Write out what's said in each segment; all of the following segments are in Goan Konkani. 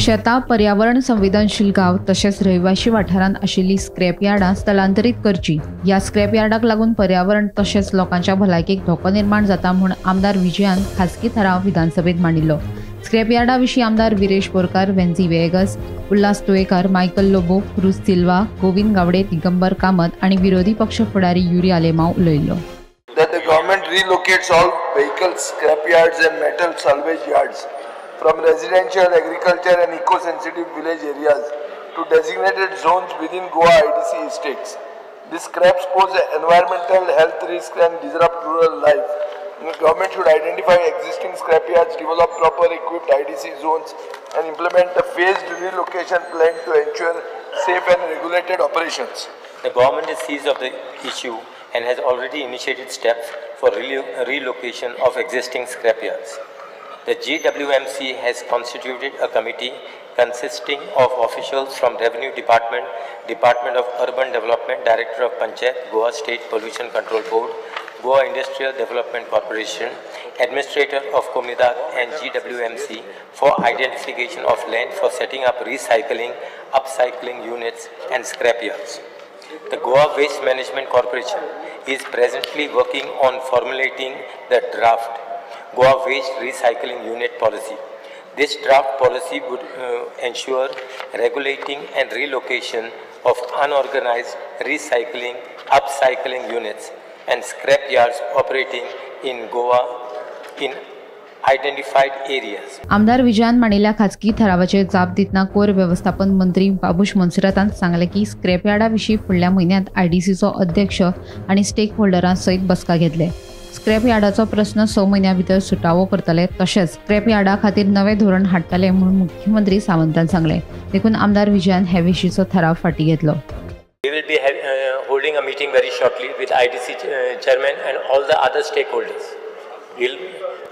शेतां पर्यावरण संवेदनशील गांव तशेंच रहिवाशी वाठारांत आशिल्ली स्क्रॅप यार्डां स्थलांतरीत करची. ह्या स्क्रॅप यार्डाक लागून पर्यावरण तशेंच लोकांच्या भलायकेक धोको निर्माण जाता म्हूण आमदार विजयान खासगी थाराव विधानसभेत मांडिल्लो. स्क्रॅप यार्डा विशीं आमदार विरेश बोरकार, वेन्झी वेगस, उल्हास तुयेकार, मायकल लोबो, क्रूज सिल्वा, गोविंद गावडे, दिगंबर कामत आनी विरोधी पक्ष फुडारी Yuri Alemao उलयल्लो. That the government relocates all vehicles, scrap yards and metal salvage yards from residential, agriculture and eco-sensitive village areas to designated zones within Goa IDC estates. These scraps pose environmental health risks and disrupt rural life. The government should identify existing scrap yards, develop proper equipped IDC zones and implement a phased relocation plan to ensure safe and regulated operations. The government is seized of the issue and has already initiated steps for relocation of existing scrap yards. The GWMC has constituted a committee consisting of officials from Revenue Department, Department of Urban Development, Director of Panchayat, Goa State Pollution Control Board, Goa Industrial Development Corporation, Administrator of Comunidade and GWMC for identification of land for setting up recycling, upcycling units and scrap yards. The Goa Waste Management Corporation is presently working on formulating the draft Goa Waste Recycling Unit Policy. This draft policy would ensure regulating and relocation of unorganized recycling, upcycling units and scrap yards operating in Goa in identified areas. आमदार विजयान मांडिल्ल्या खाजगी थारावाचेर जाप दितना कोयर व्यवस्थापन मंत्री बाबूश मोन्सेरातान सांगलें की स्क्रॅप यार्डा विशीं फुडल्या म्हयन्यांत आयडीसीचो अध्यक्ष आनी स्टेक होल्डरां सयत बसका घेतले. स्क्रॅप यार्डाचो प्रस्न 6 म्हयन्यां भितर सुटावो करतले तशेंच स्क्रॅप यार्डा खातीर नवें धोरण हाडटले म्हूण मुख्यमंत्री सावंतान सांगलें. देखून आमदार विजयान हे विशींचो थाराव फाटीं घेतलो. We will be holding a meeting very shortly with IDC chairman and all the other stakeholders.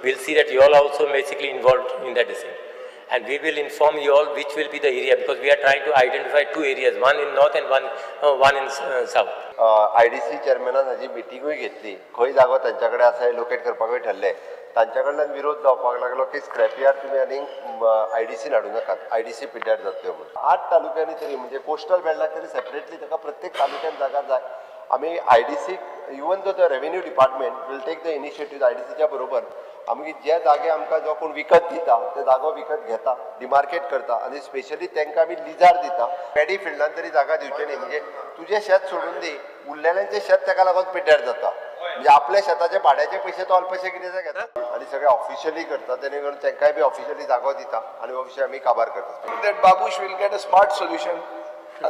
We'll see that you all are also basically involved in that decision. And we will inform you all which will be the area, because we are trying to identify two areas, one in north and one in south. IDC चेअरमॅनान हाजी मिटिंगूय घेतली. खंय जागो तांच्या कडेन आसा हें लोकेट करपाकूय ठरलें. तांच्या कडल्यान विरोध जावपाक लागलो की स्क्रॅप यार्ड तुमी आनीक आयडीसीन हाडूं नाकात, आयडीसी पिड्ड्यार जातल्यो म्हणून. 8 तालुक्यांनी तरी, म्हणजे कोस्टल बेल्टाक तरी सेपरेटली ताका प्रत्येक तालुक्यान जागा जाय. आमी आयडीसीक, even though the revenue department will take the initiative आयडीसीच्या बरोबर, आमी जे जागे आमकां जो कोण विकत दिता ते जागो विकत घेता, डिमार्केट करता आनी स्पेशली तांकां आमी लिजार दिता. पॅडी फिल्डान तरी जागा दिवचे न्ही, म्हणजे तुजें शेत सोडून दी, उरलेल्यांचें शेत ताका लागून पिड्ड्यार जाता. म्हणजे आपल्या शेताचे भाड्याचे पयशे तो अल्पशे कितें ते घेता आनी सगळे ऑफिशियली करता, तेणे करून तांकांय बी ऑफिशियली जागो दिता आनी हो विशय आमी काबार करता. That Babush will get a smart solution,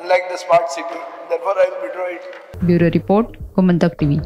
unlike the smart city. Therefore, I will withdraw it. Bureau Report, Gomantak TV.